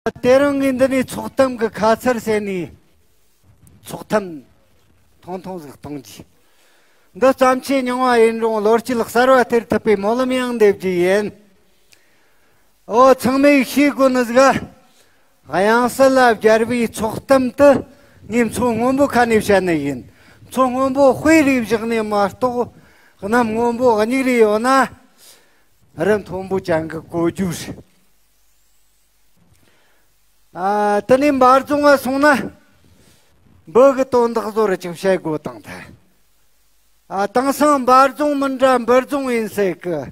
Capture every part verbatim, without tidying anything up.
ཨ། དེ་རིང་ངས་འདི་ནས་ཚོགས་གཏམ་གྱི་ཁ་ཚར་བྱས་ནས་ཚོགས་གཏམ་ཐུང་ཐུང་ཟིག་གཏོང་རྒྱུ། འདི་བརྩམས་ཆོས་རྙིང་བ་ཡིན་རུང་ལོ་རྒྱུས་གསར་བ་སྟེར་ཐུབ་པའི་སྨོན་ལམ་ཡང་འདེབས་རྒྱུ་ཡིན། ཨོ། ཚང་མས་ཤེས་དགོས་ནི་ཟིག་ག། དབྱངས་གསལ་ལ་སྦྱར་བའི་ཚོགས་གཏམ་དུ་ངས་མཚོ་སྔོན་པོ་ཁ་ནས་བཤད་ནི་ཡིན། མཚོ་སྔོན་པོ་དཔེ་རེ་བཞག་ནས་མ་གཏོགས། གནམ་སྔོན་པོ་སྙིགས་རེ་ཡོད་ན་རི་མཐོན་པོ་ཅན་གྱི་གོ་རྒྱུ་རེད། ཨ། དེ་ནས་འབའ་རྫོང་ང་སོང་ན་འབུ་གི་དོན་དག་བཟོ་རུ་ཅིག་བཤད་དགོས་དང་ཐལ། ཨ། དེང་སང་འབའ་རྫོང་མིན་འདྲ་འབུ་རྫོང་ཡིན་ཟེར་གི།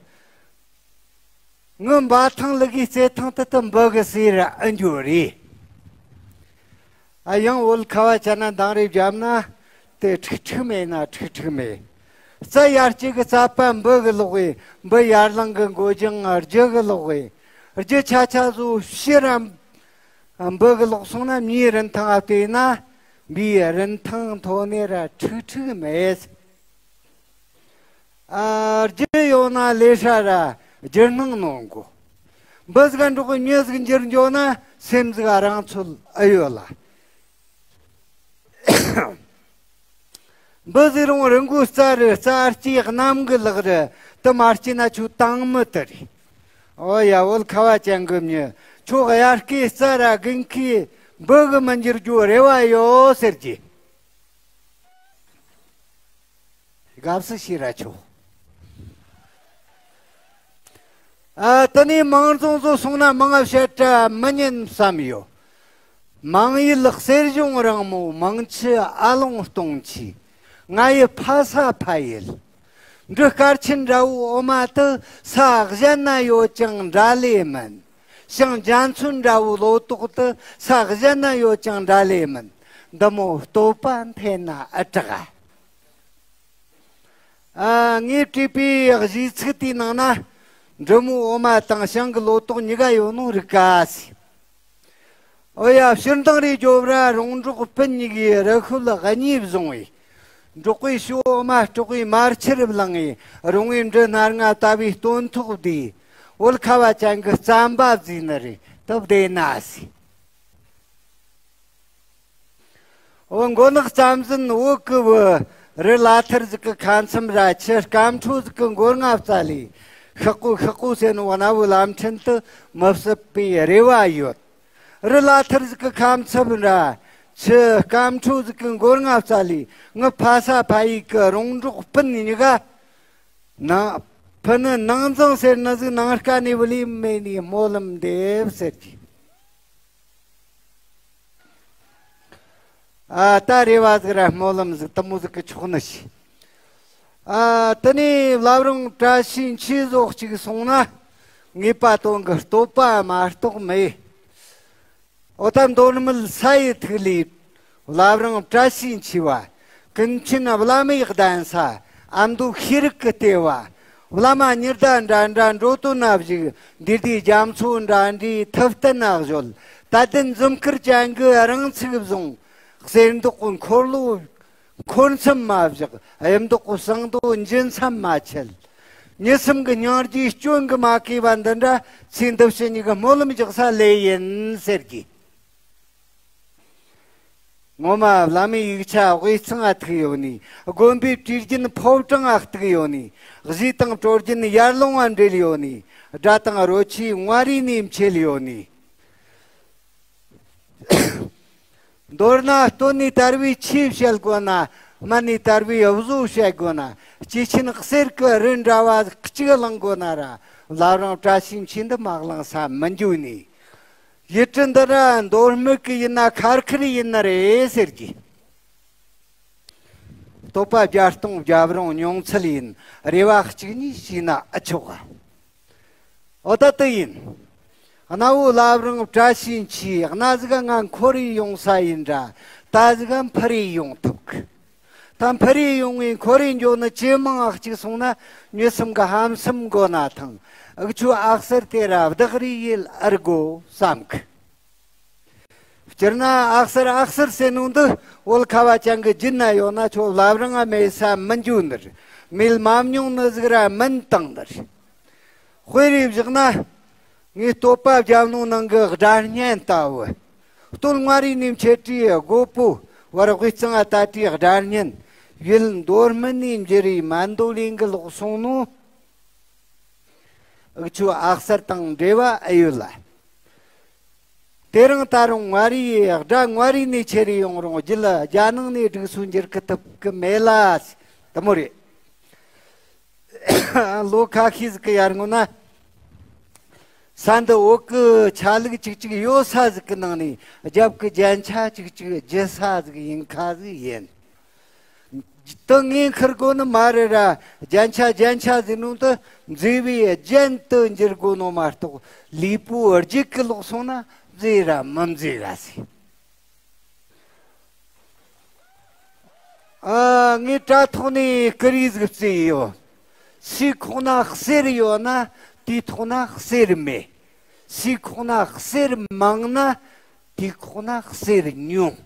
ངའི་འབའ་ཐང་ལུ་གུའི་རྩེད་ཐང་དེ་དུ་འབུ་གི་ཟེར་ཨེ་འགྱོ་རེད། ཨ། ཡང་བོད་ཁ་བ་ཅན་ན་འདང་རེ་བརྒྱབ་ན་དེ་ཁྲིག་ཁྲིག་མེད་ན་ཁྲིག་ཁྲིག་མེད། རྩྭ་ཡར་སྐྱེས་གི་རྩྭ་པ་འབུ་གི་ལོག་གི། འབུ་ཡར་ལངས་གི་མགོ་རྒྱང་རྒྱུ་གི་ལོག་གི། རྒྱུ་ཆ་ཆ་བཟོ་ཕྱི་ར་འབུ་གི་ལོག་སོང་ན་མིའི་རིན་ཐང་ང་བལྟས་ན་འབུའི་རིན་ཐང་མཐོ་ནས་ར་ཁྲིག་ཁྲིག་མེད། ཨ། རྒྱུ་ཡོད་ན་ལས་ཧྲ་ར་རྒྱུ་སྣང་ནོར་གོ། འབུ་ཟིག་འགྲོགས་གི་མྱི་ཟིག་འགྱུར་འགྱོ་ན་སེམས་ཟིག་རང་ཚོད་ཨེ་ཡོད་ལ། འབུ་ཟེར་རུང་རི་མགོའི་རྩྭ་རེད། རྩྭ་སྐྱེས་གནམ་གི་ལག་རེད། དེ་མ་སྐྱེས་ན་ཁྱོད་དྭངས་མི་དེ་རེད། ཨོ་ཡ། བོད་ཁ་བ་ཅན་གི་མྱི་ཁྱོད་དབྱར་སྐྱེས་རྩྭ་ར་དགུན་ཁའི་འབུ་གི་མི་འགྱུར་རྒྱུ་རེ་བ་ཡོད་ཟེར་གྱི། དགའ་བསུ་ཞེས་ར་ཆོག། ཨ། དེ་ནས་མང་རྫོང་ཚོ་སོང་ན་མང་ང་བཤད་གྲྭ་མི་ཉན་བསམ་ཡོད། མང་ཡུལ་གསེར་གཞོང་རིང་མོ། མང་ཆུ་ཨ་ལོང་སྟོང་ཆེ། ང་ཡི་ཕ་ས་ཕ་ཡུལ། འབྲི་དཀར་ཆེན་འདྲ་བོའི་འོ་མ་དེ་ས་གཞན་ན་ཡོད་ཀྱང་འདྲ་ལེ་མིན། ཞིང་རྒྱ་མཚོ་འདྲ་བོའི་ལོ་ཏོག་དེ་ས་གཞན་ན་ཡོད་ཀྱང་འདྲ་ལེ་མིན། འདི་མོ་བསྟོད་པ་འཐེན་ན་ཨེ་དྲག་ག། ཨ། ངས་བྲིས་པའི་གཞས་ཚིག་དེའི་ནང་ན་འབྲི་མོའི་འོ་མ་དང་ཞིང་གི་ལོ་ཏོག་གཉིས་ཀ་ཡོད་ནོ་རིག་ག་ཟེར། ཨོ་ཡ། ཕྱིར་འདང་རེ་རྒྱོབ་ར། རོང་འབྲོག་སྤུན་གཉིས་ཀྱིས་རི་ཤོད་གཉིས་བཟུང་བས། འབྲོག་པའི་ཞོ་འོ་མ་སྲོག་པའི་མར་ཆུར་བླངས་ངས། རོང་བའི་འབྲི་སྣར་ང་ལྟ་བུའི་སྟོན་ཐོག་བསྡུས། བོད་ཁ་བ་ཅན་གྱི་རྩམ་པ་བཟོས་ནི་རེད། དེ་བདེ་ན་ཟེར། འོ། མགོ་ནག་རྩམ་ཟན་བོད་ཀྱི་བུ། རི་ལ་ཐུར་ཟིག་གི་ཁ་མཚམས་ར་ཆུ་སྐམ་འཕྲོ་ཟིག་གི་མགོ་རྔ་རྩ་ལས། ཤག་གོ་ཤག་གོ་ཟེར་ནོ་གནའ་བོའི་ལམ་ཕྲན་དུ་མི་བསྲུབས་པའི་རེ་བ་ཡོད། རི་ལ་ཐུར་ཟིག་གི་ཁ་མཚམས་ར་ཆུ་སྐམ་འཕྲོ་ཟིག་གི་མགོ་རྔ་རྩ་ལས། ངི་ཕ་ས་ཕ་ཡུལ་གྱི་རོང་འབྲོག་སྤུན་གཉིས་ཀ་ནང་ཕུ་ནུ་ནང་འཛིང་ཟེར་ནི་ཟིག་ནང་དཀའ་ནས་བུ་ལས་མེད་ནས་སྨོན་ལམ་འདེབས་ཟེར་གྱི། ཨ། ད་རེ་བ་ཟིག་ར་སྨོན་ལམ་ཟིག་དེ་མོ་ཟིག་གི་ཆོག་ནི་ཞིག། ཨ། དེ་ནས་བླ་བྲང་བཀྲ་ཤིས་འཁྱིལ་ཟོག་ཅིག་སོང་ན་ངེས་པ་དོན་གྱི་བསྟོད་པ་མ་གཏོགས་མེད། ཨོ་ད་མདོ་སྨད་ས་ཡི་ཐིག་ལེ་བླ་བྲང་བཀྲ་ཤིས་འཁྱིལ་བ། ཀུན་མཁྱེན་བླ་མའི་གདན་ས། ཨ་མདོ་ཤེས་རིག་གི་ལྟེ་བ། བླ་མ་ཉི་ཟླ་འདྲ་འདྲ་འགྲོ་དོན་ན་བཞུགས། འདུས་སྡེ་རྒྱ་མཚོ་འདྲ་འདྲའི་ཐུབ་བསྟན་ན་གཞོལ། དད་ལྡན་འཛུམ་དཀར་ཅན་གྱི་རང་ཚུགས་བཟུང་། གསེར་མདོག་གི་འཁོར་ལོ་འཁོར་མཚམས་མ་བཞག། གཡུ་མདོག་གི་བསང་དུད་འགྱེད་མཚམས་མ་ཆད། མྱི་སེམས་ཀྱི་སྙིང་རྗེའི་སྐྱོན་གྱིས་མ་གོས་པ་འདི་འདྲ་ཚེ་འདི་ཕྱི་གཉིས་ཀྱི་སྨོན་ལམ་རྒྱག་ས་ལོས་ཡིན་ཟེར་གྱི། ངོ་མ་བླ་མའི་ཡིག་ཆ་དབུས་གཙང་ང་ཐུག་ཡོད་ནི། དགོན་པའི་བྲིས་རྒྱུན་ཕོ་བྲང་ང་གཏུགས་ཡོད་ནི། གཞས་དང་བྲོ་རྒྱུན་ཡར་ཀླུང་ང་འདྲེན་ཡོད་ནི། སྒྲ་དང་རོལ་ཆས་མངའ་རིས་ནས་མཆེད་ཡོད་ནི། མདོར་ན་སྟོད་ནས་དར་བའི་ཆོས་བཤད་དགོས་ན། སྨད་ནས་དར་བའི་བཟོ་བཤད་དགོས་ན། སྐྱེས་ཆེན་གསེར་གྱི་རི་འདྲ་བ་གཅིག་བླང་དགོས་ན་ར། བླ་བྲང་བཀྲ་ཤིས་འཁྱིལ་འདི་མ་བླངས་ས་མི་འཇུག་ནི། ཡུལ་གྲུ་འདི་ར་མདོ་སྨད་ཀྱི་ཡིན་ན་ཁ་ཁེར་ཡིན་ནི་རེད་ཟེར་གྱི། བསྟོད་པ་བརྒྱ་སྟོང་བརྒྱབ་རུང་ཉུང་ཚད་ཡིན། རེ་བ་གཅིག་གཉིས་བྱས་ན་ཨེ་ཆོག་ག། འོ་ད་དེ་ཡིན། གནའ་བོའི་བླ་བྲང་བཀྲ་ཤིས་འཁྱིལ་གནའ་ཟིག་ང་འཁོར་རེ་ཡོང་ས་ཡིན་འདྲ། ད་ཟིག་འཕུར་རེ་ཡོང་ཐུབ་གི། ད་འཕུར་རེ་ཡོང་བའི་འཁོར་རེ་འགྱོ་ནི་ཇེ་མང་ང་གཅིག་སོང་ན་མྱི་སེམས་གི་ཧམ་སེམས་མགོ་ན་ཐང་། འུ་ཆོ་ཨག་གསར་དེ་ར་བདག་རེ་ཡེད་ཨར་དགོ་བསམ་གི། སྤྱིར་ན་ཨག་གསར་ཨག་གསར་ཟེར་ནོ་འདི་བོད་ཁ་བ་ཅན་གི་རྒྱུད་ན་ཡོད་ན་ཆོ་བླ་བྲང་ང་མེད་ས་མི་འཇུག་ནི་རེད། མེད་མ་མྱོང་ནི་ཟིག་ར་མིན་བཏང་ནི་རེད། དཔེ་རེ་བཞག་ན། ངས་བསྟོད་པ་བརྒྱབ་ནོ་ནང་གི་སྒྲ་སྙན་ལྟ་བུ། སྟོད་མངའ་རིས་ནས་མཆེད་ཁྲིའི་སྒོ་པོ་བར་དབུས་གཙང་ང་ད་ལྟའི་སྒྲ་སྙན། ཡུལ་མདོ་སྨད་ནས་འབྱོར་བའི་མན་དོ་ལིང་གི་ལོག་སོང་ནོ། འུ་ཆོའི་ཨག་གསར་དང་འབྲེལ་བ་ཨེ་ཡོད་ལ། དེ་རིང་ད་རུང་མངའ་རིས་སྒྲ་མངའ་རིས་ནས་ཁྱེར་ཡོང་རུང་རྒྱུད་རྒྱ་ནང་ནས་སྒྲིག་སྲོལ་འགྱུར་གི་ཐུབ་གི་མེད་ལ། དེ་མོ་རེད། ལོ་ཁ་ཤས་ཟིག་གི་ཡར་སྔོན་ན། ས་འདི་བོད་གི་ཆ་ལུགས་ཅིག་ཅིག་ཡོད་ས་ཟིག་གི་ནང་ནས་རྒྱབ་གི་རྒྱན་ཆ་ཅིག་ཅིག་རྒྱུ་ས་ཟིག་ཡིན་ཁ་ཟིག་ཡིན། དེ་ངས་འཁུར་དགོས་ནི་མ་རེད་ར། རྒྱན་ཆ་རྒྱན་ཆ་ཟེར་ནོ་དེ་མཛེས་པའི་རྒྱན་དུ་འགྱུར་དགོས་ནོ་མ་གཏོགས་ལུས་པོའི་རྒྱུད་གི་ལོག་སོང་ན་མཛེས་ར་མི་མཛེས་ར་ཟེར། ཨ། ངས་དྲ་ཐོག་ནས་ཀི་རི་ཟིག་བརྩིས་ཡོད། སུའི་ཁོག་ན་གསེར་ཡོད་ན་དེའི་ཐོག་ན་གསེར་མེད། སུའི་ཁོག་ན་གསེར་མང་ན་དེའི་ཁོག་ན་གསེར་ཉུང་།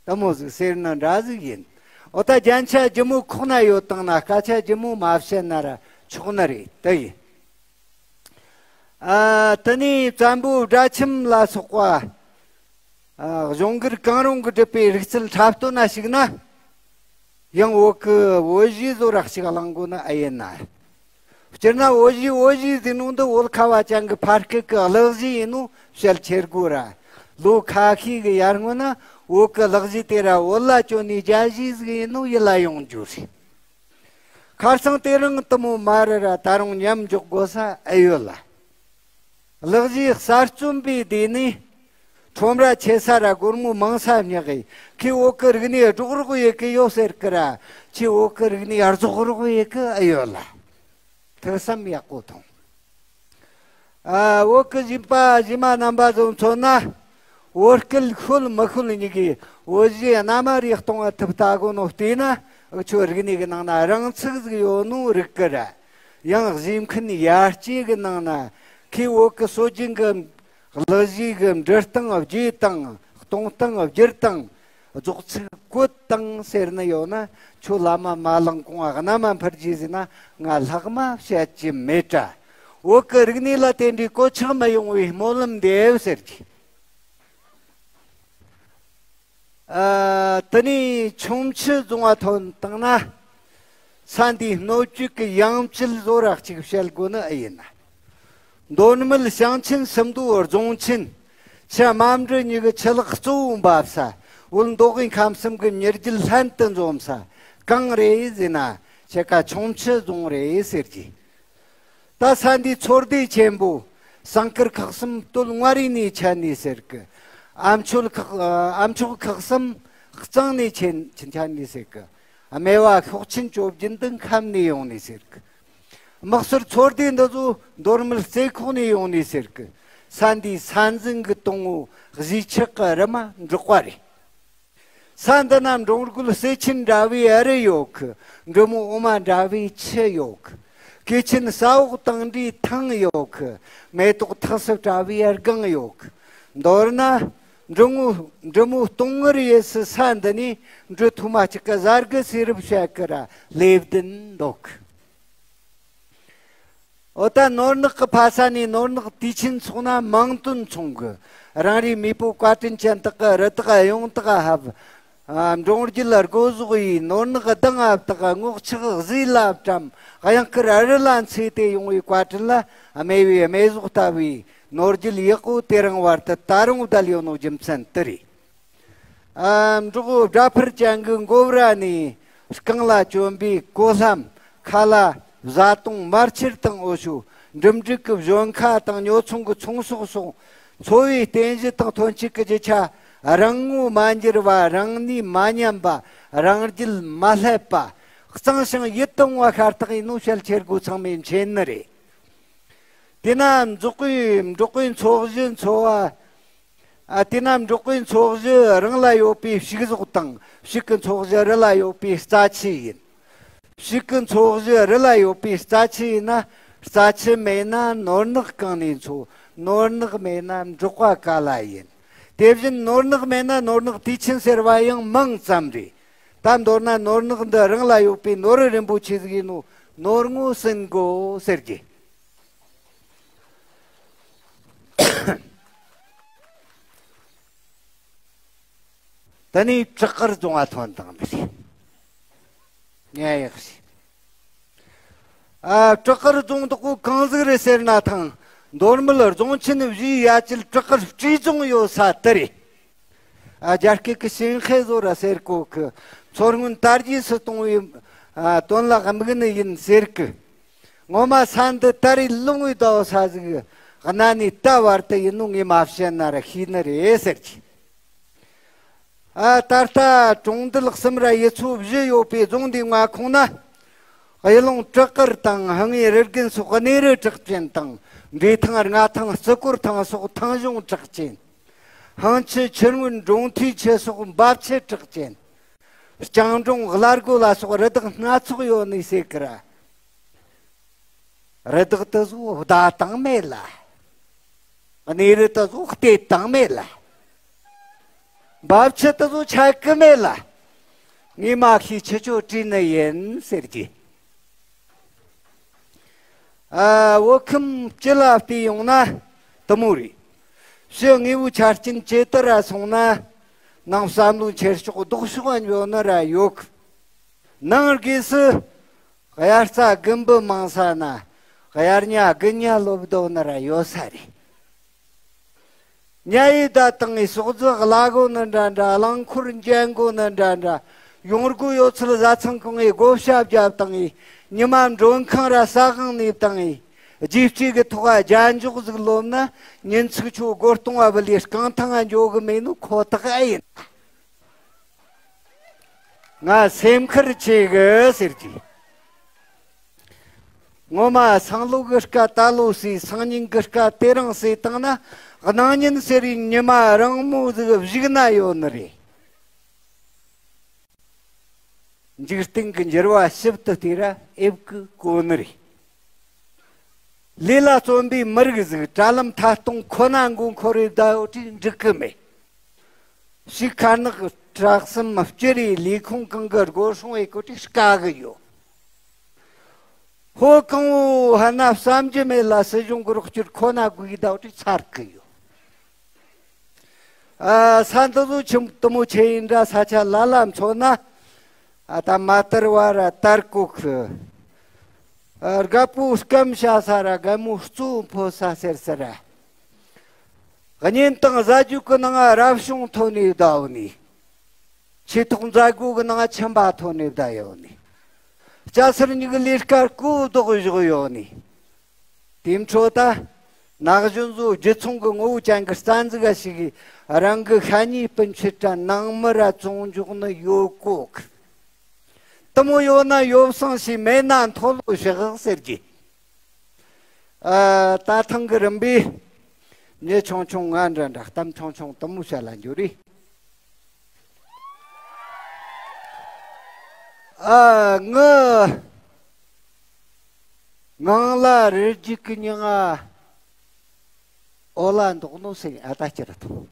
དེ་མོ་ཟིག་ཟེར་ན་འདྲ་ཟིག་ཡིན། འོ་ད་རྒྱན་ཆ་ལྗིད་མོ་ཁོག་ན་ཡོད་བཏང་ན་སྐད་ཆ་ལྗིད་མོ་མ་བཤད་ན་ར་ཆོག་ནི་རེད། དེ་ཡིན། ཨ། དེ་ནས་བཙན་པོའི་སྦྲ་ཁྱིམ་ལ་སོགས་པ། ཨ། གཞུང་སྒེར་གང་རུང་གིས་བསྒྲུབས་པའི་རིག་རྩལ་འཁྲབ་སྟོན་ན་ཞུགས་ན། ཡང་བོད་ཀྱི་བོད་གཞས་བཟོ་ར་ཞིག་བླང་དགོས་ནི་ཨེ་ཡིན་ན། སྤྱིར་ན་བོད་གཞས་བོད་གཞས་ཟེར་ནོ་འདི་བོད་ཁ་བ་ཅན་གྱི་ཕ་སྐད་ཀྱི་གླུ་གཞས་ཡིན་ནོ་བཤད་ཁྱེར་དགོས་ར། ལོ་ཁ་ཤས་ཀྱི་ཡར་སྔོན་ན་བོད་ཀྱི་གླུ་གཞས་དེ་ར་བོད་ལྭ་གྱོན་ནས་རྒྱ་གཞས་ཟིག་ཡིན་ནོ་ཡིད་ལ་ཡོང་རྒྱུ་རེད། ཁར་སང་དེ་རིང་དེ་མོ་མ་རེད་ར། ད་རུང་མཉམ་འཇོག་དགོས་ས་ཨེ་ཡོད་ལ། གླུ་གཞས་གསར་རྩོམ་པའི་སྡེ་ནས་ཁྲོམ་ར་ཆེ་ས་ར་སྒོར་མོ་མང་ས་ཉག་གི། ཁྱེད་བོད་ཀྱི་རིག་གནས་སྒྲོག་རོགས་ཡེད་གི་ཡོད་ཟེར་གི་ར། ཁྱེད་བོད་ཀྱི་རིག་གནས་རྫོགས་རོགས་ཡེད་གི་ཨེ་ཡོད་ལ། ཐུགས་བསམ་ཡག་པོ་ཐོངས། ཨ། བོད་ཀྱི་གཞས་པ་གཞས་མ་རྣམ་པ་ཚོ་མཚོན་ན། བོད་སྐད་ཤོད་མི་ཤོད་གཉིས་ཀྱིས་བོད་གཞས་རྣལ་མ་རེ་གཏོང་བ་ཐུབ་ལྟ་དགོས་ནོ་བལྟས་ན། འུ་ཆོའི་རིག་གནས་ཀྱི་ནང་ན་རང་ཚུགས་ཟིག་ཡོད་ནོ་རིག་གི་ར། ཡང་གཞས་མཁན་ཡར་སྐྱེས་ཀྱི་ནང་ན་ཁོས་བོད་ཀྱི་སྲོལ་རྒྱུན་གྱི་གླུ་གཞས་ཀྱི་འབྲི་སྟངས་བརྗེ་སྟངས་གཏོང་སྟངས་བསྒྱུར་སྟངས་རྫོགས་ཚིག་བཀོད་སྟངས་ཟེར་ནི་ཡོད་ན། ཁྱོད་བླ་མ་མ་ལངས་གོང་ང་རྣ་མ་འཕུར་རྒྱུ་ཟེར་ན་ང་ལྷག་མ་བཤད་ཀྱི་མེད་དྲ། བོད་ཀྱི་རིག་གནས་ལ་དེ་འདྲའི་གོད་ཆག་མི་ཡོང་བའི་སྨོན་ལམ་འདེབས་ཟེར་གྱི། ཨ། དེ་ནས་ཁྱུང་མཆུ་རྫོང་བ་ཐོན་བཏང་ན། ས་འདིའི་སྣོད་བཅུད་ཀྱི་ཡང་བཅུད་བཟོ་ར་གཅིག་བཤད་དགོས་ནི་ཨེ་ཡིན་ན། མདོ་སྨད་ཞིང་ཆེན་སུམ་མདོ་རྫོང་ཆེན། ཆུ་རྨ་འབྲི་གཉིས་ཀྱི་ཆུ་ལག་གཙོ་བོ་འབབ་ས། བོད་མདོ་དབུས་ཁམས་གསུམ་གྱི་མྱུར་རྒྱུད་ལྷན་དུ་འཛོམས་ས་གང་རེད་ཟེར་ན། ཕྱེད་ཀ་ཁྱུང་མཆུ་རྫོང་རེད་ཟེར་གྱི། ད་ས་འདིའི་མཚོ་སྡེ་ཆེན་པོ་ཟངས་དཀར་ཁག་གསུམ་སྟོད་མངའ་རིས་ནས་ཆད་ནས་ཟེར་གི། ཨ་མཆོག་ཁག་ཨ་མཆོག་ཁག་གསུམ་གཙང་ནས་ཆད་ཆད་ནས་ཟེར་གི། སྨེ་བ་ཤོག་ཆེན་བཅོ་བརྒྱད་འདི་ཁམས་ནས་ཡོང་ནས་ཟེར་གི། དམག་སོར་མཚོ་སྡེ་འདི་ཚོ་མདོ་སྨད་རྩེ་ཁོག་ནས་ཡོང་ནས་ཟེར་གི། ས་འདིའི་ས་འཛིན་གྱི་དང་བོ་གཞིས་ཆགས་ཀྱི་རི་མ་འབྲོག་པ་རེད། ས་འདི་ན་འབྲོང་རྒོད་སེ་ཆེན་འདྲ་བའི་རི་ཡོད་གི། འབྲི་མོ་འོ་མ་འདྲ་བའི་ཆུ་ཡོད་གི། གོས་ཆེན་ས་འོག་དང་འདྲའི་ཐང་ཡོད་གི། མེ་ཏོག་ཐགས་སུ་བཀྲ་བའི་སྒང་ཡོད་གི། མདོར་ན། འབྲི་མོ་འབྲི་མོ་སྟོང་ངུར་ཡེ་སི་ས་འདི་ནས་འབྲི་ཐུ་མ་གཅིག་གི་གཟར་གི་སེ་རུབ་བྱ་གི་ར་ལེབ་བདུན་འདུག་གི། འོ་ད་ནོར་ནག་གི་ཕ་ས་ནས་ནོར་ནག་དུས་ཆེན་ཚོགས་ན་མིང་དོན་མཚུངས་གི། རང་རེའི་མེས་པོ་བཀའ་དྲིན་ཅན་དག་གི་རི་དྭགས་གཡུང་དྭགས་ཧབ། ཨ། འབྲོང་རྒྱུད་ལ་སྒོ་ཟོག་ཡིས། ནོར་ནག་གདང་ཨབ་དག་ངོག་ཆག་བཟོས་ལ་བཀྲམ། གཡང་དཀར་རི་ལ་འཚོས་ཏེ་ཡོང་བའི་བཀའ་དྲིན་ལ། སྨེ་བའི་སྨེ་ཟོག་ལྟ་བུའི་ནོར་རྒྱུད་ཡག་པོ་དེ་རིང་བར་དུ་ད་རུང་བསྡད་ཡོད་ནོ་རྒྱུ་མཚན་དེ་རེད། ཨ། འབྲོག་སྒྲ་ཕུར་ཅན་གྱི་མགོ་བོ་ར་ནས་རྐང་ལ་གྱོན་པའི་གོ་ལྷམ། ཁ་ལ་བཟའ་བཏུང་། མར་ཕྱེར་དང་འོ་ཞོ། འགྲིམ་འགྲུལ་གྱི་བཞོན་ཁ་དང་ཉོ་ཚོང་གི་ཚོང་ཟོག་སོགས་འཚོ་བའི་རྟེན་གཞི་དང་ཐོན་སྐྱེད་ཀྱི་རྒྱུ་ཆ་རང་ངོ་མ་འགྱུར་བ། རང་ནུས་མ་ཉམས་པ། རང་རྒྱུད་མ་ལྷད་པ། གཙང་ཞིང་ཡིད་དུ་འོང་བ་ཤ་སྟག་ཡིན་ནོ་བཤད་ཁྱེར་དགོས་ཚང་མས་མཁྱེན་ནི་རེད། དེ་ན་འབྲོག་པའི་འབྲོག་པའི་འཚོ་གཞི་འཚོ་བ། ཨ། དེ་ན་འབྲོག་པའི་འཚོ་གཞི་རང་ལ་ཡོད་པའི་ཕྱུགས་ཟོག་དང་ཕྱུགས་ཀྱི་འཚོ་གཞི་རི་ལ་ཡོད་པའི་རྩྭ་ཆུ་ཡིན། ཕྱུགས་ཀྱི་འཚོ་གཞི་རི་ལ་ཡོད་པའི་རྩྭ་ཆུ་ཡིན་ན། རྩྭ་ཆུ་མེད་ན་ནོར་ནག་གང་ནས་འཚོ། ནོར་ནག་མེད་ན་འབྲོག་པ་ག་ལ་ཡིན། དེ་བཞིན་ནོར་ནག་མེད་ན་ནོར་ནག་དུས་ཆེན་ཟེར་བ་ཡང་མིང་ཙམ་རེད། ད་མདོར་ན་ནོར་ནག་འདི་རང་ལ་ཡོད་པའི་ནོར་རིན་པོ་ཆེ་ཟིག་ཡིན་ནོ། ནོར་ངོ་ཟིན་དགོས་ཟེར་གི། དེ་ནས་བྲག་དཀར་རྫོང་ང་ཐོན་བཏང་ནི་རེད། ཉན་ཡག་ཞིག་ཨ། བྲག་དཀར་རྫོང་དག་པོ་གང་ཟིག་རེད་ཟེར་ན་ཐང་། མདོ་སྨད་རྫོང་ཆེན་བཞིའི་ཡ་གྱལ་བྲག་དཀར་སྤྲེལ་རྫོང་ཡོད་ས་དེ་རེད། ཨ། རྒྱ་སྐད་ཀྱི་ཞིན་ཧེ་ཟོ་ར་ཟེར་གོ་གི། མཚོ་སྔོན་དར་རྒྱས་སུ་གཏོང་བའི། ཨ། དོན་ལ་དམིགས་ནི་ཡིན་ཟེར་གི། ངོ་མ་ས་འདི་ད་རེས་ལུང་བའི་ཟླ་བ་ས་ཟིག་གནའ་ནས་ད་བར་དུ་ཡིན་ནོ་ངས་མ་བཤད་ན་ར་ཤེས་ནི་རེད་ཟེར་གི། ཨ། ད་ལྟ་གྲོང་རྡལ་གསུམ་ར་ཡུལ་ཚོ་བཞི་ཡོད་པའི་རྫོང་འདིའི་མངའ་ཁོངས་ན། གཡུ་ལུང་བྲག་དཀར་དང་། ཧང་ངེ་རི་རྒན་སོགས་གནས་རི་གྲགས་ཅན་དང་། འབྲས་ཐང་། རྔ་ཐང་། རྩི་གོར་ཐང་སོགས་ཐང་གཞུང་གྲགས་ཅན། ཧང་ཆུ། ཆུ་སྔོན། འབྲོང་ཐིའི་ཆུ་སོགས་འབབ་ཆུ་གྲགས་ཅན། རྐྱང་འབྲོང་། གླ་སྒོ་ལ་སོགས་རི་དྭགས་སྣ་ཚོགས་ཡོད་ནི་ཟེར་གི་ར། རི་དྭགས་དེ་ཚོ་བདའ་བཏང་མེད་ལ། གནས་རི་དེ་ཚོ་གཏད་བཏང་མེད་ལ། འབབ་ཆུ་དེ་ཚོ་ཆག་གི་མེད་ལ། ངས་མ་ཤེས་ཆུ་ཆོ་བྲིས་ནི་ཡིན་ཟེར་གི། ཨ། བོད་ཁམས་སྤྱི་ལ་བལྟས་ཡོང་ན་དེ་མོ་རེད། ཕྱི་དངོས་པོའི་ཆ་རྐྱེན་ཇེ་དར་ར་སོང་ན། ནང་བསམ་བློའི་འཁྱེར་ཕྱོགས་ལྡོག་ཕྱོགས་ཡོད་ནི་ར་ཡོད་གི། ནང་སྒོས་སུ་དབྱར་རྩྭ་དགུན་འབུ་མང་ས་ན། དབྱར་ཉ་དགུན་ཉ་ལོབ་རྡོ་ནི་ར་ཡོད་ས་རེད། ཉ་ཡི་བདའ་བཏང་ངི་ཟོག་རྫི་གླ་སྒོ་ནི་འདྲ་འདྲ། རླངས་འཁོར་འགྲན་སྒོ་ནི་འདྲ་འདྲ། ཡོང་སྒོ་ཡོད་ཚད་བཟའ་ཚང་གང་ངི་བགོ་བཤའ་བརྒྱབ་བཏང་ངི། ཉི་མ་མགྲོན་ཁང་ར་ཟ་ཁང་ནས་བཏང་ངི། རྗེས་སྤྲོད་གི་ཐོག་རྒྱན་འཇོག་ཟིག་ལོབ་ན། ཉིན་ཚིག་ཆོ་སྒོ་སྟོང་བ་བུད་ལས་རྐང་ཐང་ང་འགྱོ་གི་མེད་ནོ་ཁོ་ཐག་ཨེ་ཡིན། ང་སེམས་ཁུར་ཆེ་གི་ཟེར་གི། ངོ་མ་སང་ལོ་གི་སྐད་ད་ལོ་ཟོས། སང་ཉིན་གི་སྐད་དེ་རིང་ཟོས་བཏང་ན། གནངས་ཉིན་ཟེར་བའི་ཉི་མ་རིང་མོ་ཟིག་གཞུག་ན་ཡོད་ནི་རེད། འཇིག་རྟེན་གྱི་འགྱུར་བ་ཞིབ་ཏུ་བལྟས་ར་ཨེབ་ཀི་གོ་ནི་རེད། ལས་ལ་བརྩོན་པའི་མི་རིགས་ཟིག་དྲ་ལམ་ཐད་གཏོང་ཁོ་ན་མགོ་འཁོར་རེ་བསྡད་ཡོད་དུས་འགྲིག་གི་མེད། ཞིག་ཁ་ནག་བྲག་གསུམ་སྤྱི་རེའི་ལས་ཁུངས་གང་གི་སྒོ་སྲུང་བའི་སྐོར་དུ་དཀའ་གི་ཡོད། ཧོ་གང་བོ་ཧ་ན་བསམ་རྒྱུ་མེད་ལ། སྲིད་གཞུང་གི་རོགས་སྐྱོར་ཁོ་ན་དགོས་ཀྱི་བསྡད་དུས་ཚར་གི་ཡོད། ཨ། ས་འདི་ཚོ་ཆུ་དུ་མོ་ཆེ་ཡིན་འདྲ་ས་ཆ་ལ་ལ་མཚོན་ན། ཨ། ད་མ་དར་བ་ར་དར་གོ་གི། ཨ། རྒད་པོ་སྐམ་བྱ་ས་ར་རྒན་མོ་གཙོ་བོ་འཕོ་ས་ཟེར་ས་ར། གཉེན་དང་བཟའ་རྒྱུ་གི་ནང་རབ་བྱུང་ཐོན་ནས་བསྡད་ཡོད་ནི། ཆོས་ཐོག་མཛད་སྒོ་གི་ནང་ཁྱིམ་པ་ཐོན་ནས་བསྡད་ཡོད་ནི། སྐྱ་སེར་གཉིས་ཀྱི་ལས་ཀ་སྐུ་ལྡོག་བཞག་ཡོད་ནི། དེའི་འཕྲོ་ད། ན་གཞོན་ཚོ་རྒྱུ་ཚོང་གི་ངོ་བོ་ཅན་གྱི་རྩ་འཛུགས་ག་ཞིག་གིས་རང་གི་ཤ་ཉེ་སྤུན་མཆེད་དྲ་ནང་མི་ར་བཙོང་འཇོག་ནི་ཡོད་གོ་གི། དུ་མོ་ཡོད་ན་ཡོད་སང་ཞིག་མེད་ན་མཐོལ་ལོ་བཤགས་ཟེར་གི། ཨ། ད་ཐེངས་ཀྱི་རིམ་པས་མྱི་ཆུང་ཆུང་ང་འདྲ་འདྲ་གཏམ་ཆུང་ཆུང་དུ་མོ་བཤད་ལ་འགྱུར་རེ། ཨ། ངི་ངང་ལ་རི་རྒྱུད་ཀྱི་མྱི་ང་འོ་ལ་འདུག་ནོ་ཟེར་ཨ་ད་ཅི་ར་ཐོ།